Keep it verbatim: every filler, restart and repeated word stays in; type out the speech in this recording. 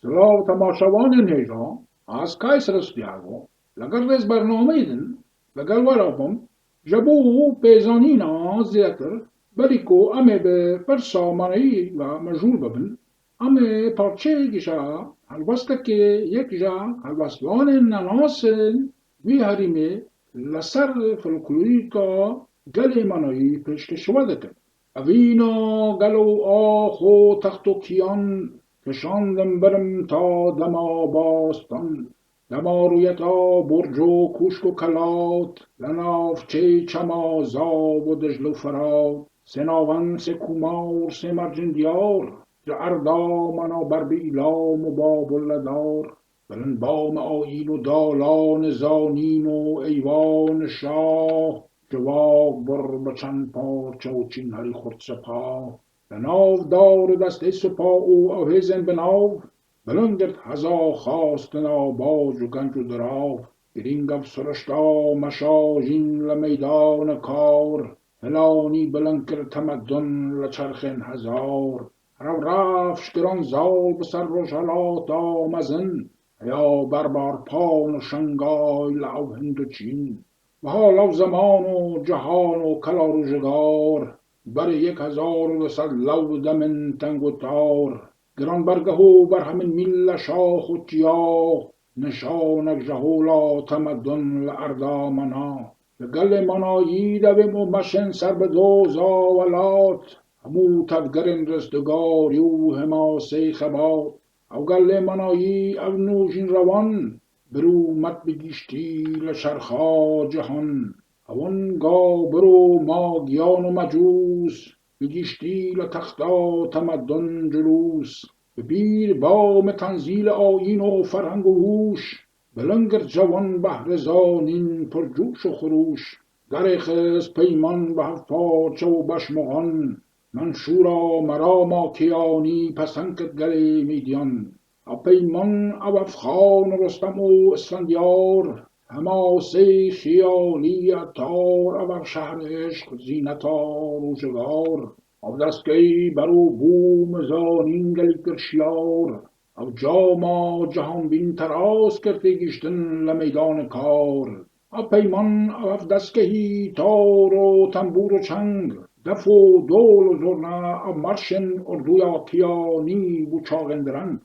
Silav temaşevanên hêja, ez Kayseri Santiago, legel rêzbernameyê din, legel we re bim, ji bo pêzanîna zêdetir, berî ku em ê bi pirsa manayî ve meşgûl bibin, em ê parçeyek ji helwestekê yek ji helwestvanên nenas ên wî herêmê li ser folklorîka gelê manayî pêşkêş we dikin. Evîna gelo ax û text û kiyan, kişandim birim ta dema bastan. Dema rûyeta borc û kûşk û kelat, li navçeyê çema Zav û Dicle û Firat, sê navend, sê kûmar, sê mercên diyar, ji erda mana ber bi îlam û babul ledar. Bilind bame ayîn û dalanê zanîn û eywanê şah, civak bir bi çend parçe û çîn herî xurt sipa. Li nav dar û destê sipa û ew hêzên bi nav, bilind girt heza xastina bac û genc û dirav. Girîng ev sirişta meşa jîn li meydana kar, hilanî bilind kir temedun li çerxên hezar. Rew rewş giran zal bi ser rojhelata mezin, heya berbarpan û şengay li ew Hind û Çîn. Wiha lew zeman û cihan û kela rûjigar, berê yek hezar û du sed lew demên teng û tar, giran bergeh û berhemên mîl li şax û çiya, nişanek ji hola temedun li erda mana. Li gelê manayî devên û meşên ser bi doza welat, hemû tevgerên rizdigarî û himasê xebat. Ew gelê manayî, ew nû jîn rewan, bir û met bi giştî li çerxa cihan. Ewin ga bir û ma giyan û mecûs, bi giştî li texta temedun culûs. Bi bîr bame tenzîlê ayîn û ferheng û hûş, bilind girt ji wan behrê zanîn pir cûş û xirûş. Derêxist peyman bi hevparçe û beşmoxan, menşûra merama kêyanî pesend kir gelê Mîdyan. Ev peyman, ev ev Xan Rostem û Îsfendiyar, hema sê xiyalî etar, ev ev şehr eşq zîneta rûjigar. Ev destgehî ber û bûm zanîn gelî kir şiyar, ew cama cihanbîn teras kir têgihiştin li meydanê kar. Ev peyman, ev ev destgehî tar û tembûr û çeng, def û dol û zorna, ev marşên orduya kîyanî bû çaxên direng.